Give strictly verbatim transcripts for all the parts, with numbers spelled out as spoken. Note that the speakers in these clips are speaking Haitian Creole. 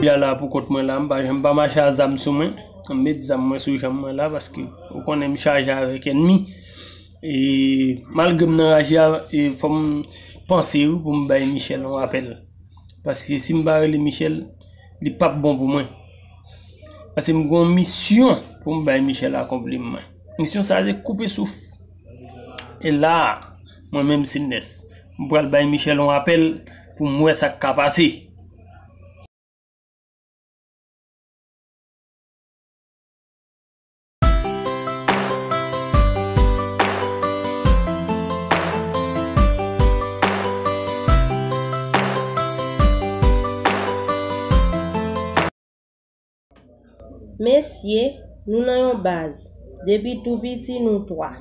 Jodi a la pou kont mwen la, m pa janm pa mache a zam sou mwen. M met zam mwen sou janm mwen la paske ou konnen m chaje avèk ènmi. E malgre m nan raje a, e fò m panse wi pou m bay Michel yon apèl. Paske si m pa rele Michel, li p ap bon pou mwen. Paske m gen yon misyon pou m bay Michel akonpli mwen. Misyon sa se koupe souf. E la, mwen menm Sinnes, m pral bay Michel yon apèl pou m wè sa k ka pase. Mesye, nou nan yon baz. Depi tou piti, nou twa.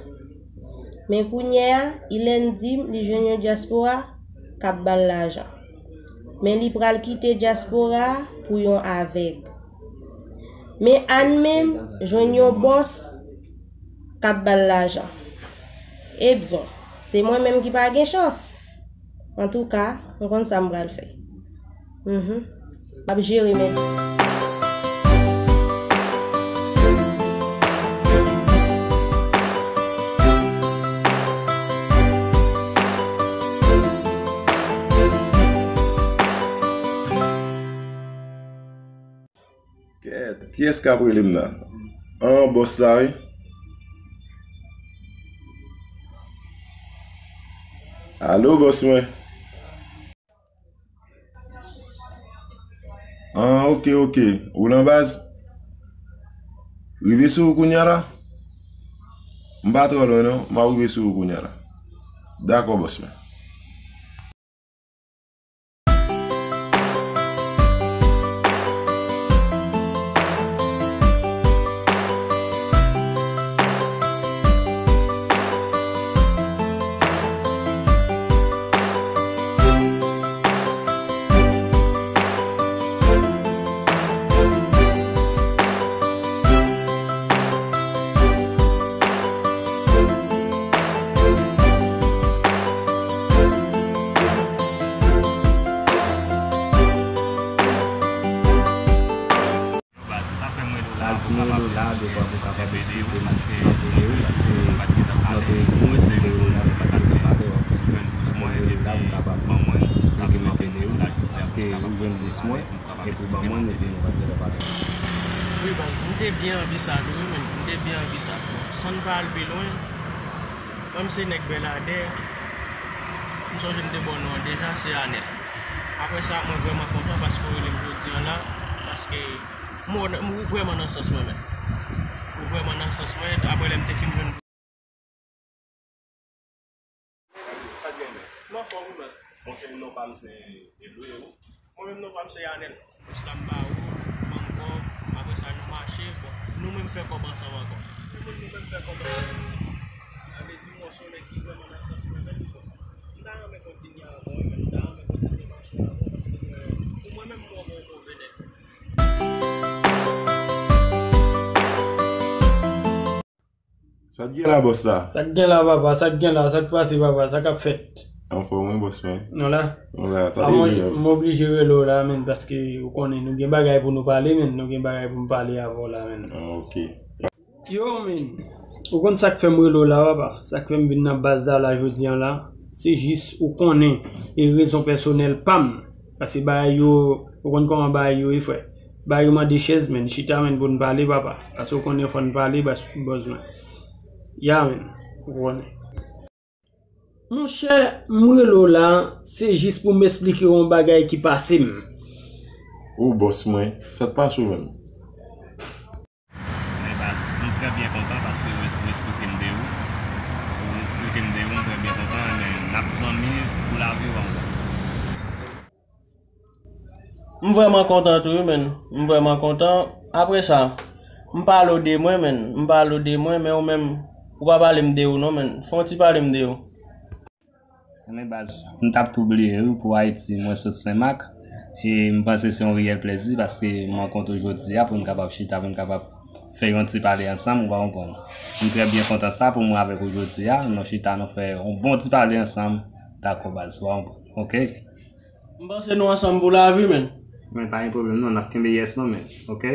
Men kounye a, Ilèn di m li jwenn yon dyaspora k ap ba l lajan. Men li pral kite dyaspora a pou yon avèg. Men Ann menm jwenn yon bòs k ap ba l lajan. Ebyen, se mwen menm ki pa gen chans. Antouka, m konn sa m pral fè. Mhm. M ap jere men. Kèt, kiyès k ap rele m la? An, bòs la, wi. Alo, bòs mwen. An, oke, oke. Ou lan baz? Rive sou ou kounye a la? M pa twò lwen, non. M ap rive sou ou kounye a la. Dakò, bòs mwen. Baz, sa fè m rele w la, baz, m rele w la devan pou kapab esplike m anpil de ou, paske nan peyi nou, se te ou la nou pa t vin pale, w ap konprann. Sa fè m rele w la pou kapab esplike m anpil de ou, paske ou jwenn bous mwen, epi w ban mwen, epi nou pa t gentan pale. Wi, baz, m te byen anvi sa tou, wi, men m te byen anvi sa. Bon, san n pa al pi lwen, kòm se nèg Bèladè, m sonje m te ba w non an deja, se Anèl. Apre sa, mwen vrèman kontan paske w rele m jodi an la, paske m, ou vrèman nan sans mwen, men. Ou vrèman nan sans mwen, apre lè m te fin jwenn. Sa k gen, men? M anfòm, wi, men. Monchè, non pa m se Edouard, wi. Mwen menm, non pa m se Anèl. Bòs la m ba ou, ban m kòb, apre sa, nou mache, bon, nou menm fè kòb ansanm ankò. Nou menm, nou menm fè kòb ansanm. Sa vle di, mwen, se yon nèg ki vrèman nan sans mwen, men, bon. M ta renmen kontinye avè w, men m ta renmen kontinye mache avè w, paske, euh, pou mwen menm, mwen, mwen, mwen, mwen, mwen, Sa k gen la, bòs la? Sa k gen la, papa? Sa k gen la? Sa k pase, papa? Sa k ap fèt? Anfòm, wi, bòs mwen. Nou la? Nou la, sa te byen. M oblije rele w la, men, paske ou konnen, nou gen bagay pou nou pale, men, nou gen bagay pou m pale avè w la, men. Ah, ok. Yo, men, ou konn sa k fè m rele w la, papa? Sa k fè m vin nan baz la, la, jodi an la, se jis ou konnen, e rezon pèsonèl pa m. Paske bagay yo, ou konn kòman bagay yo ye, frè. Bagay yo mande chèz, men, chita, men, pou n pale, papa. Paske ou konnen fò n pale, baz, bòz mwen. Ya, men, ou konnen. Monchè, m rele w la, se jis pou m esplike w yon bagay ki pase m. O, bòs mwen, sa t pase w menm? Men baz, m trè byen kontan paske ou, ou esplike m de ou. Ou esplike m de ou, m trè byen kontan, men n ap zanmi pou lavi w ankò. M vrèman kontan tou, wi, men. M vrèman kontan. Apre sa, m pale w de mwen, men. M pale w de mwen, men ou menm, ou pa pale m de ou, non, men. Fè yon ti pale m de ou. Ebyen baz, m t ap tou bliye wi, pou Ayiti, mwen sot Senmak. E m panse se yon reyèl plèzi paske m rankontre w jodi a pou n kapab chita, pou n kapab fè yon ti pale ansanm, ou pa konprann. M trè byen kontan sa pou mwen avèk ou jodi a. Nou chita, nou fè yon bon ti pale ansanm. Dakò baz, ou pa konprann. Oke? M panse nou ansanm pou lavi, men. Men pa gen pwoblèm non, n ap kenbe yes lan men, oke?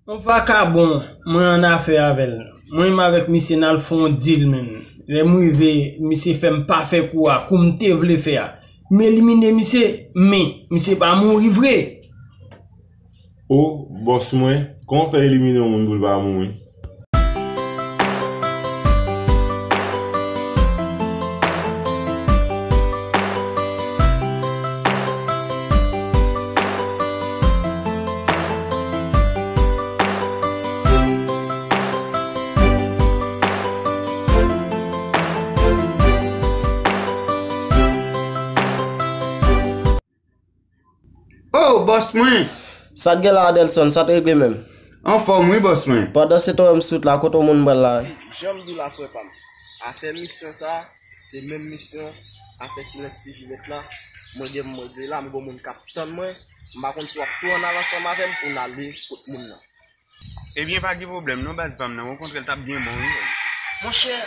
Yon vakabon, mwen annafè avè l. Mwen menm avèk misye n al fè yon dil, menn. Lè m rive, misye fè m pa fè kou a, kou m te vle fè a. M elimine misye, men misye pa mouri vre. O, bòs mwen, kòman w fè elimine yon moun pou l pa mouri? Oh, bòs mwen! Sa t gen la, Adelson? Sa t regle menm? Anfòm wi, bòs mwen. Pandan se tan, m sot la, kote w moun pral la? Jan m di w la, frè pa m, afè misyon sa, se menm misyon afè Silens T V mèt la. Mwen gen m regle la, m gon moun k ap tann mwen. M pa konn si w ap tou ann al ansanm avè m pou n ale kot moun nan. Ebyen, pa gen pwoblèm non, baz pa m nan. Okontrè, l t ap byen bon, wi. Monchè,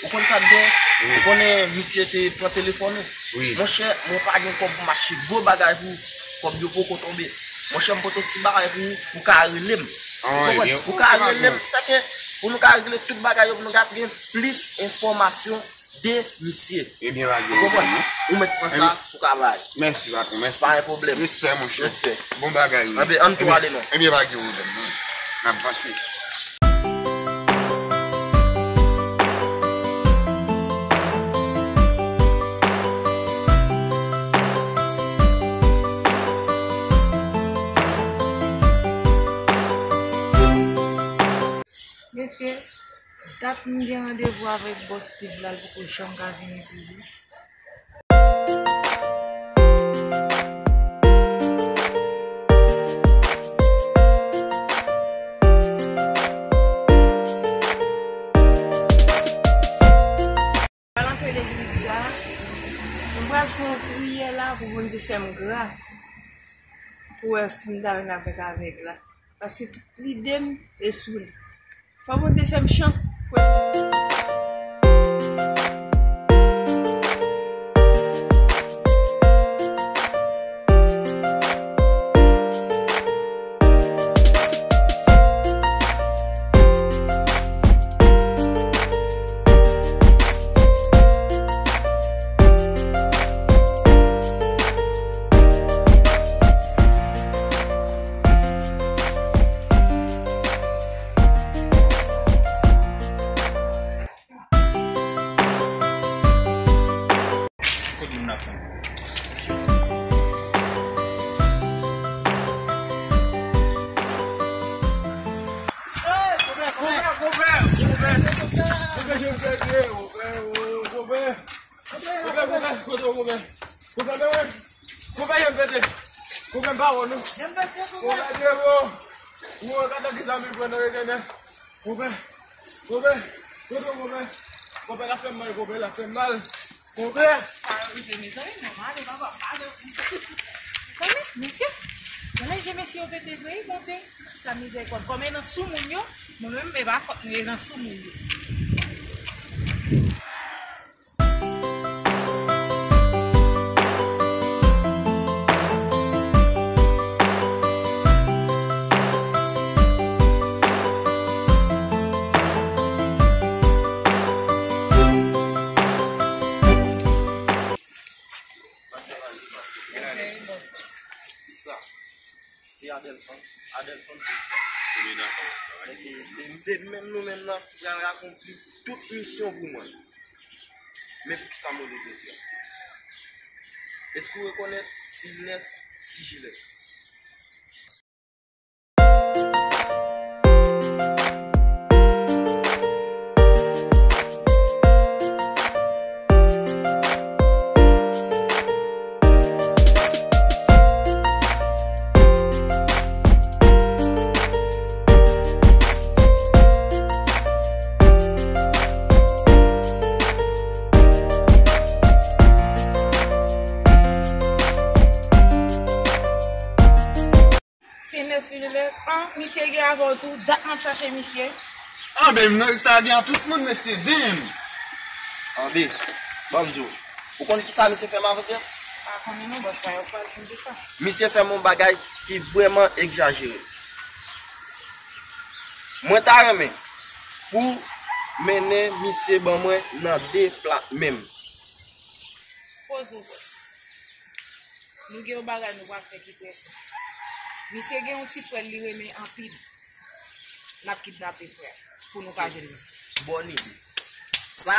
ou konn sa k gen? Wi. Ou konnen misye te pran telefòn ou? Wi. Monchè, mwen pa gen kòb pou m achte gwo bagay pou ou. Kòb yo poko tonbe. Monchè, m pote yon ti bagay pou ou, ou ka rele m. Ou konprann? Ou ka rele m, sa ke pou nou ka regle tout bagay yo, pou nou ka gen plis enfòmasyon de misye. Ebyen, pa gen pwoblèm non. Ou konprann? Ou mèt pran sa pou ka bay. Mèsi, patwon, mèsi. Pa gen pwoblèm. Respè, monchè. Respè. Bon bagay, wi. Anben, ann tou ale non. Ebyen, pa gen pwoblèm non. N ap vanse. Mesye, dat m gen randevou avèk bòs Steve la, l poko janm ka vini toujou. Pral antre legliz sa, m pral fè yon priyè la pou Bondye fè m gras pou wè si m ta vin avèk avèg la. Paske tout lide m e sou li. Fò Bondye fè m chans pou Konpè, konpè, kote w, konpè? Konpè, men, konpè, je m pete. Konpè, m pa wè w non. Konpè, dewo. Ou wè gade ki sa m pran nan retene. Konpè, konpè, kote w, konpè? Konpè, la fè m mal, konpè, la fè m mal. Konpè. Sa rive, mezanmi, non, ale, papa, ale. Mezanmi, mesye, gade je mesye yo pete vre, Bondye. Sa mizèrikòd. Kòm e nan sou moun yo, mwen menm, e pa fòt mwen, e nan sou moun yo. Sa, se Adelson. Adelson, se sa. Se, se menm nou menm nan ki pral akonpli tout misyon pou mwen. Men poukisa m rele w jodi a? Èske w rekonèt Silnès Ti Jilèt? Mesye Jilèt, an, misye gen avè w tou, dat m ap chache misye. Anben, m nan sa gen a tout moun, mesye, damn! Anben, ban m di w, ou konn kisa misye fè m avanse? Pa konnen non, bòs la, yo pral di m kisa. Misye fè m yon bagay ki vrèman egzajere. Mwen ta renmen pou mennen misye ban mwen nan de plat menm. Poze w, bòs. Nou gen yon bagay nou pral fè ki prese. Misye gen yon ti frè l li renmen anpil. N ap kidnape frè a pou nou ka jwenn misye. Bòn ide. Sa,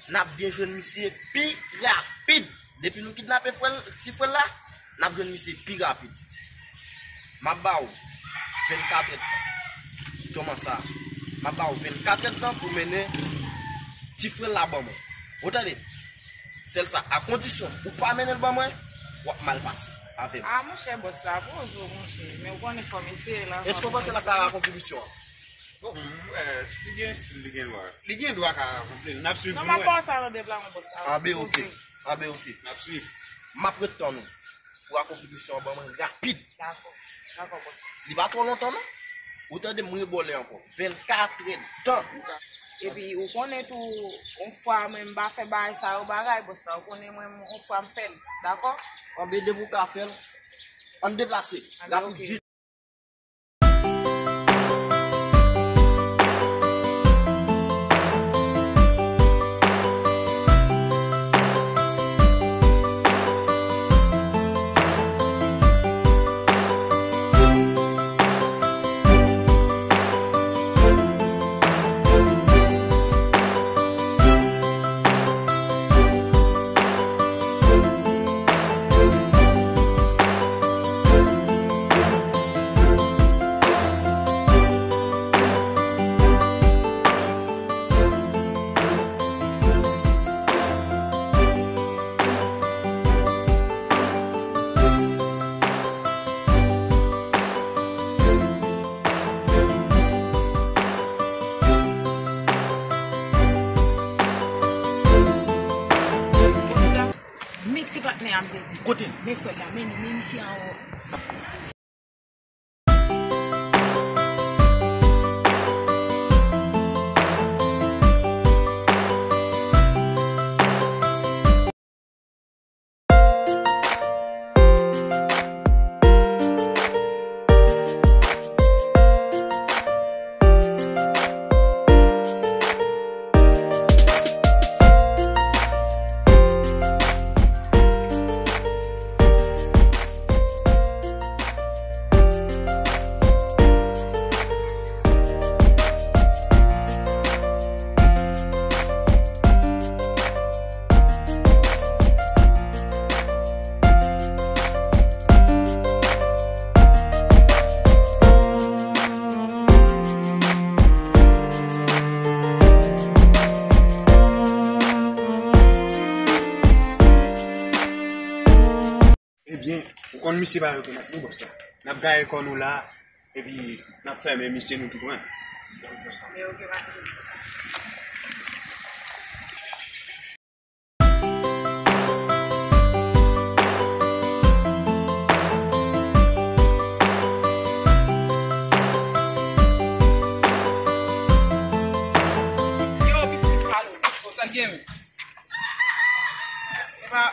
n ap byen jwenn misye pi rapid. Depi nou kidnape frè l, ti frè l la, n ap jwenn misye pi rapid. M ap ba w vennkat èdtan. Kòman sa? M ap ba w vennkat èdtan pou mennen ti frè l la ban mwen. Ou tande? Sèl sa, a kondisyon ou pa mennen l ban mwen, w ap mal pase avè m. A, monchè, bòs la, poze w, monchè. Men ou konnen fò m eseye la. Èske w panse l ap ka rakonpli misyon an? Bon, m wè, li gen stil, li gen dwa. Li gen dwa ka akonpli l. N ap swiv. Non, m ap ba w sa nan de pla, mon bòs la. Anben, oke. Anben, oke. N ap swiv. M ap ret tann ou pou akonpli misyon an ban mwen rapid. Dakò. Dakò, bòs. Li pa twò lontan, non. Ou tande m rebòle ankò. Vennkat èdtan. Epi, ou konnen tou, yon fwa mwen m pa fè bagay sa yo bagay, bòs la. Ou konnen mwen, yon fwa m fè l. Dakò? Anben, depi w ka fè l, ann deplase. Anben, rapid, oke. Vit. Bòs la, men ti patnè a m te di. Kote l? Men frè la, men li, men misye anwo. Ebyen, ou konn misye pa rekonèt nou, bòs la. N ap gaye kò nou la, epi n ap fèmen misye nou tou pran. Yo, pitit, alo, konsa gen. Epa,